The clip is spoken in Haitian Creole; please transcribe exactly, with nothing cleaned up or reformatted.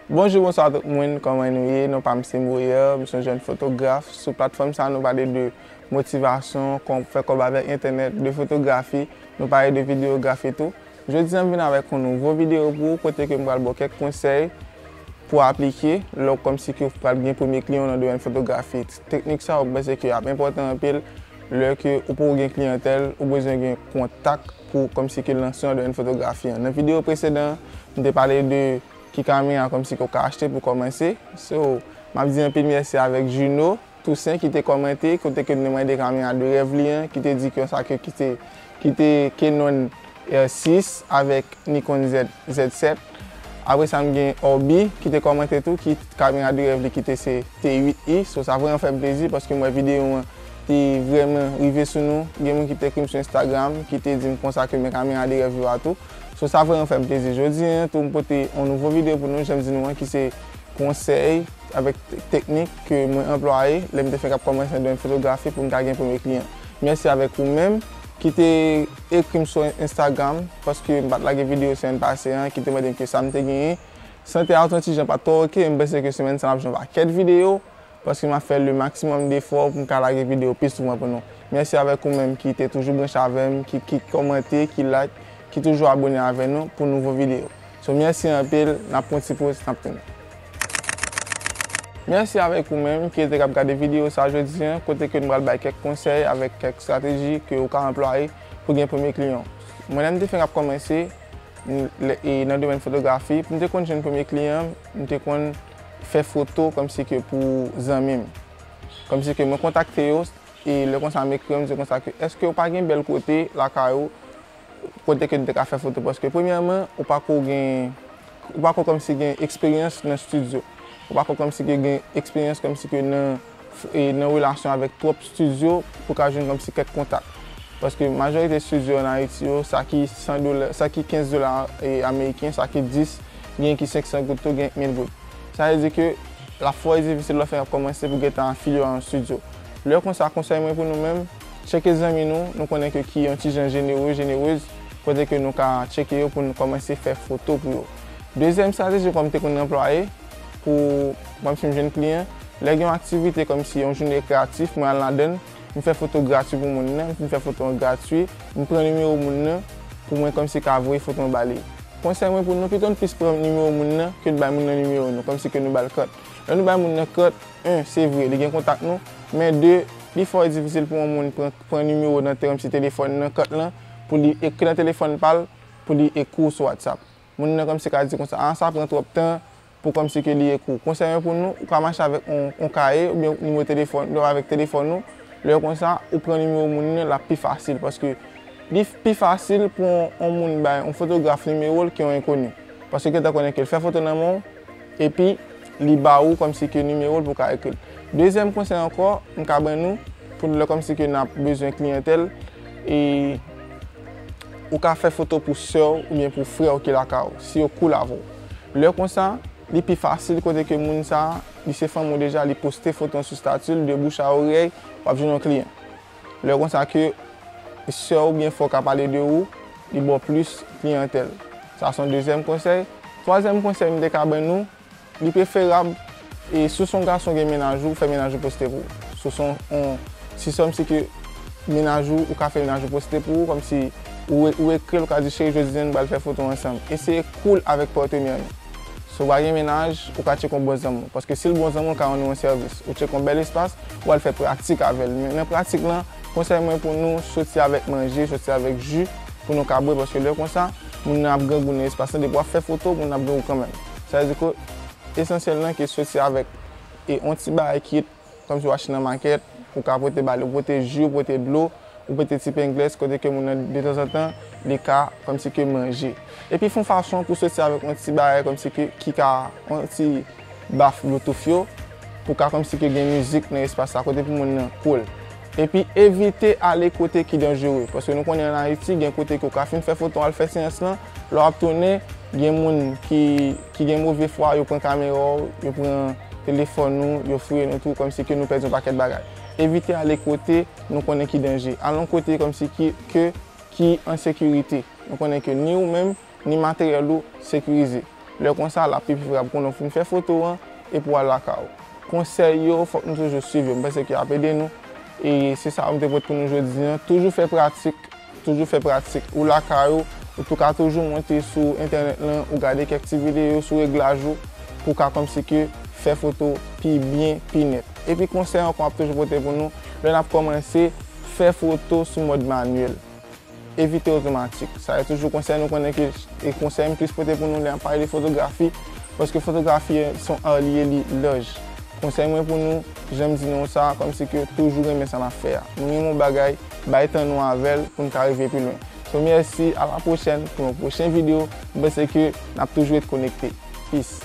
Bonjou, bonswa tout moun, kòman nou ye? Non pa m se Moyer, m se yon jèn fotograf. Sou platfòm sa, nou pale de motivasyon, kòm fè kòb avèk entènèt, de fotografi, nou pale de videyografi tou. Jodi a, m vin avèk yon nouvo videyo pou ou, kote ke m pral ba w kèk konsèy pou aplike lè w kòmsi ke w pral gen premye kliyan w nan domèn fotografi. Teknik sa, ou panse ke ap enpòtan anpil lè ke ou poko gen kliyantèl, ou bezwen gen kontak pou kòmsi ke lanse w nan domèn fotografi an. Nan videyo presedan, m te pale de ki kamera kòmsi ke w ka achte pou kòmanse. So, m ap di anpil mèsi avèk Juno Toussaint ki te kòmante, kote ke nou te mande kamera de rèv li an, ki te di konsa ke ki te, ki te Canon R sis avèk Nikon Z, Z sèt. Apre sa, m gen Orbi ki te kòmante tou, ki kamera de rèv li ki te se T uit i. So, sa vrèman fè m plezi paske m wè videyo an te vrèman rive sou nou. Gen moun ki te ekri m sou Instagram, ki te di m konsa ke men kamera de rèv yo a tou. So, sa vrèman fè m plezi. Jodi a tou, m pote yon nouvo videyo pou nou, jan m di nou an, ki se konsèy avèk te-, teknik ke mwen anplwaye lè m te fenk ap kòmanse nan domèn fotografi pou m ka gen premye kliyan. Mèsi avèk ou menm ki te ekri m sou Instagram, paske m pa t lage videyo semèn pase an, ki te mande m ke sa m te genyen. Sante a t on ti jan pa t twò oke, m panse ke semèn sa n ap jwenn yon pakèt videyo, paske m ap fè le maksimòm defò pou m ka lage videyo pi souvan pou nou. Mèsi avèk ou menm ki te toujou branche avè m, ki, ki kòmante, ki like, ki toujou abone avè nou pou nouvo videyo. So, mèsi anpil, n ap pran ti poz, n ap tounen. Mèsi avèk ou menm ki rete k ap gade videyo sa jodi a, kote ke nou pral bay kèk konsèy avèk kèk estrateji ke ou ka anplwaye pou gen premye kliyan. Mwen, lè m te fenk ap kòmanse, m, lè, e nan domèn fotografi, pou m te konn jwenn premye kliyan, m te konn fè foto kòmsi ke pou zanmi m. Kòmsi ke mwen kontakte yo, e lè konsa m ekri yo, m di yo konsa ke, èske w pa gen bèl kote lakay ou, kote ke n te ka fè foto? Paske premyèman, ou pako gen, ou pako kòmsi gen eksperyans nan estidyo. Ou pako kòmsi ke gen eksperyans kòmsi ke nan, e nan relasyon avèk twòp estidyo pou ka jwenn kòmsi kèk kontak. Paske majorite estidyo an Ayiti yo, sa ki san dola, sa ki kenz dola, e, ameriken, sa ki dis, gen ki senk san goud tou, gen mil goud. Sa vle di ke l ap fò difisil lè w fenk ap kòmanse pou gentan afilye w a yon estidyo. Lè konsa, konsèy mwen pou nou menm, tcheke zanmi nou, nou konnen ke ki yon ti jan jenere, jenerez, kote ke nou ka tcheke yo pou nou kòmanse fè foto pou yo. Dezyèm estrateji ke m te konn anplwaye pou kòmsi m jwenn kliyan, lè gen yon aktivite kòmsi yon jounen rekreyatif, mwen al ladan l, m fè foto gratwi pou moun nan, m fè foto an gratwi, m pran nimewo moun nan pou mwen kòmsi ka voye foto an ba li. Konsèy mwen pou nou, pito n plis pran nimewo moun nan ke n bay moun nan nimewo nou, kòmsi ke nou ba l kart. Lè nou bay moun nan kart, en, se vre, li gen kontak nou, men de, li fò difisil pou yon moun pran, pran nimewo nan te, kòmsi telefòn nan, kart lan, pou li ekri nan telefòn pa l, pou li ekri w sou WhatsApp. Moun nan kòmsi ka di konsa, a, sa pran twòp tan, pou kòmsi ke li ekri w. Konsèy mwen pou nou, ou ka mache avèk yon, yon kaye oubyen nimewo telefòn, donk avèk telefòn ou, lè konsa, ou pran nimewo moun nan, l ap pi fasil, paske li pi fasil pou yon, yon moun bay yon fotograf nimewo l ke yon enkoni. Paske gentan konnen ke l fè foto nan men w, epi li ba ou kòmsi ke nimewo l pou w ka ekri l. Dezyèm konsèy ankò, m ka ban nou, pou lè kòmsi ke n ap bezwen kliyantèl, e ou ka fè foto pou sè w oubyen pou frè w ki lakay ou, si yo cool avè w. Lè konsa, li pi fasil kote ke moun sa a, li se fanmi w deja, li poste foto an sou stati l, de bouch a orèy, w ap jwenn yon kliyan. Lè konsa ke sè w oubyen frè w ka pale de ou, li ba w plis kliyantèl. Sa se yon dezyèm konsèy. Twazyèm konsèy m te ka ban nou, li preferab, e si w se yon gason gen mennaj ou, fè mennaj ou poste pou ou. Si w se yon, yon, si se kòmsi ke mennaj ou, ou ka fè mennaj ou poste pou ou, kòmsi ou, ou ekri l, ou ka di, cheri, jodi a, nou pral fè foto ansanm. Eseye cool avèk patnè nou. Si w pa gen mennaj, ou ka tcheke yon bon zanmi w. Paske si l bon zanmi w, l ka rann ou yon sèvis. Ou tcheke yon bèl espas, ou al fè pratik avè l. Men nan pratik lan, konsèy mwen pou nou, soti avèk manje, soti avèk ji, pou nou ka bwè, paske lè konsa, moun nan ap grangou nan espas lan, depi w ap fè foto, moun nan ap grangou kanmenm. Sa vle di ke esansyèl lan ke soti avèk, e, yon ti bagay ki kòmsi w achte nan makèt, ou ka pote ba li, ou pote ji, ou pote dlo, ou pote ti pen glès, kote ke moun nan, detanzantan, li ka kòmsi ke manje. Epi fè yon fason pou soti avèk yon ti bagay kòmsi ke, ki ka, yon ti baf Bluetooth yo, pou ka kòmsi ke gen mizik nan espas la, kote pou moun nan cool. Epi evite ale kote ki danjere, paske nou konnen ann Ayiti, gen kote ke w ka fin fè foto, al fè seyans lan, lè w ap tounen, gen moun ki, ki gen move fwa, yo pran kamera w, yo pran telefòn ou, yo fouye nou tou, kòmsi ke nou pèdi yon pakèt bagay. Evite ale kote nou konnen ki danje. Al yon kote kòmsi ki, ke, ki an sekirite. Nou konnen ke ni ou menm, ni materyèl ou sekirize. Lè konsa, l ap pi favorab pou nou pou n fè foto an epi w al lakay ou. Konsèy yo, fòk nou toujou swiv yo. M panse ke y ap ede nou. E se sa m te pote pou nou jodi an. Toujou fè pratik, toujou fè pratik. Ou lakay ou, ou tou ka toujou monte sou entènèt lan, ou gade kèk ti videyo sou reglaj ou, pou w ka kòmsi ke fè foto pi byen, pi nèt. Epi konsèy ankò m ap toujou pote pou nou, lè n ap kòmanse, fè foto sou mòd manyèl. Evite otomatik. Sa yo toujou konsèy nou konnen ke e konsèy m plis pote pou nou lè n ap pale de fotografi, paske fotografi se yon ar li ye, li laj. Konsèy mwen pou nou, jan m di nou sa, kòmsi ke toujou renmen sa n ap fè a. Nou renmen yon bagay, bay tan nou avè l pou n ka rive pi lwen. So, mèsi, a la pwochèn pou yon pwochen videyo. M panse ke n ap toujou ret konekte. Peace.